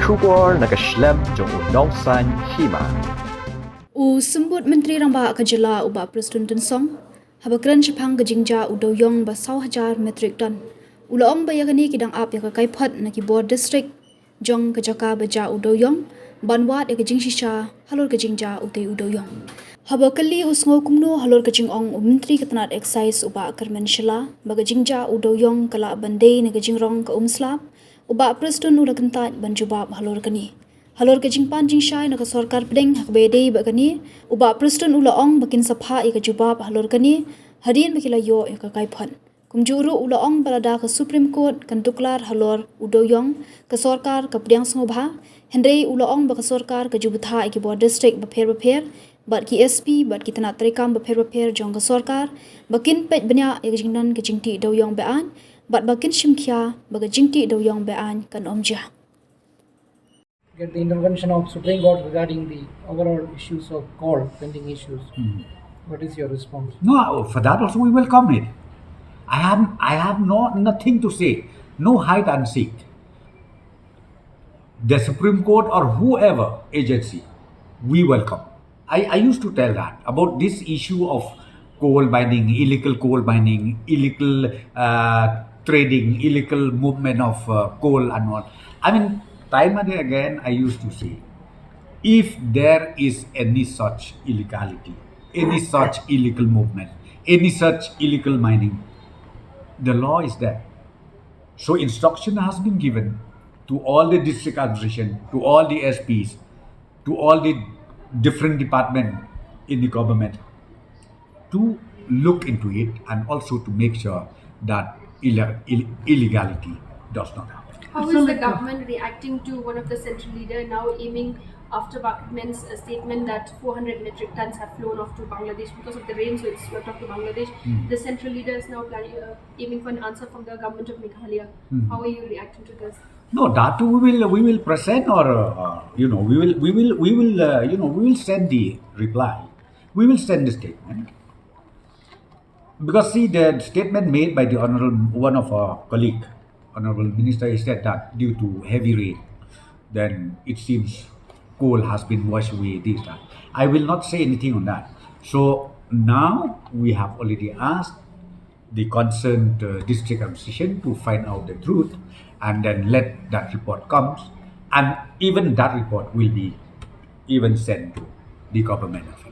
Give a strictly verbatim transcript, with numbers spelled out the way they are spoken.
Khubor na ka shlem jong u Nongsaiñ Hima. U Symbud Myntri Rangbah ka jylla u Bah Prestone Tynsong, haba kren shaphang ka jingjia u dewiong ba saw hajar metric ton, u la ong ba ïa kane ki dang ap ïa ka kaiphod na ki bor district jong ka jaka ba jia u dewiong ban wad ïa ka jingshisha halor ka jingjia utei u dewiong. Haba kylli u sngew kumno halor ka jingong u Myntri ka tnat Excise u Bah Kyrmen Shylla ba ka jingjia u dewiong ka lah ban dei na ka jingrong ka umslap, u Bah Prestone u la kyntait ban jubab halor kane. Halor ka jingpan jingshai na ka sorkar pdeng ha kaba ïadei bad kane, u Bah Prestone u la ong ba kin sa phah ïa ka jubab halor kane hadien ba ki la ïoh ïa ka kaiphod. Kumjuh ruh u la ong ba lada ka Supreme Court kan tuklar halor u dewiong, ka sorkar ka pdiang sngewbha. Hynrei u la ong ba ka sorkar ka ju bthah ïa ki bor district bapher bapher bad ki S P bad ki tnat treikam bapher bapher jong ka sorkar ba kin peit bniah ïa ka jingdon ka jingtih dewiong be-aiñ bad ba kin shim khia ba ka jingtih dewiong be-aiñ kan ym jia. Get the intervention of Supreme Court regarding the overall issues of coal, pending issues. What is your response? No, for that also we welcome it. I have I have no nothing to say. No hide and seek. The Supreme Court or whoever agency, we welcome. I, I used to tell that about this issue of coal mining, illegal coal mining, illegal uh, trading, illegal movement of uh, coal and all. I mean, time and again I used to say, if there is any such illegality, any such illegal movement, any such illegal mining, the law is there. So instruction has been given to all the district administration, to all the S Ps, to all the different department in the government to look into it and also to make sure that ille- ill- illegality does not happen. How is the government reacting to one of the central leader now aiming after Bah Kyrmen's uh, statement that four hundred metric tons have flown off to Bangladesh because of the rain, so it's swept off to Bangladesh? The central leader is now planning, uh, aiming for an answer from the government of Meghalaya. How are you reacting to this? No, that we will we will present or uh, you know we will we will we will uh, you know we will send the reply. We will send the statement because see the statement made by the honorable one of our colleague, honorable minister, he said that due to heavy rain, then it seems coal has been washed away. This that I will not say anything on that. So now we have already asked the concerned uh, district administration to find out the truth and then let that report comes, and even that report will be even sent to the government of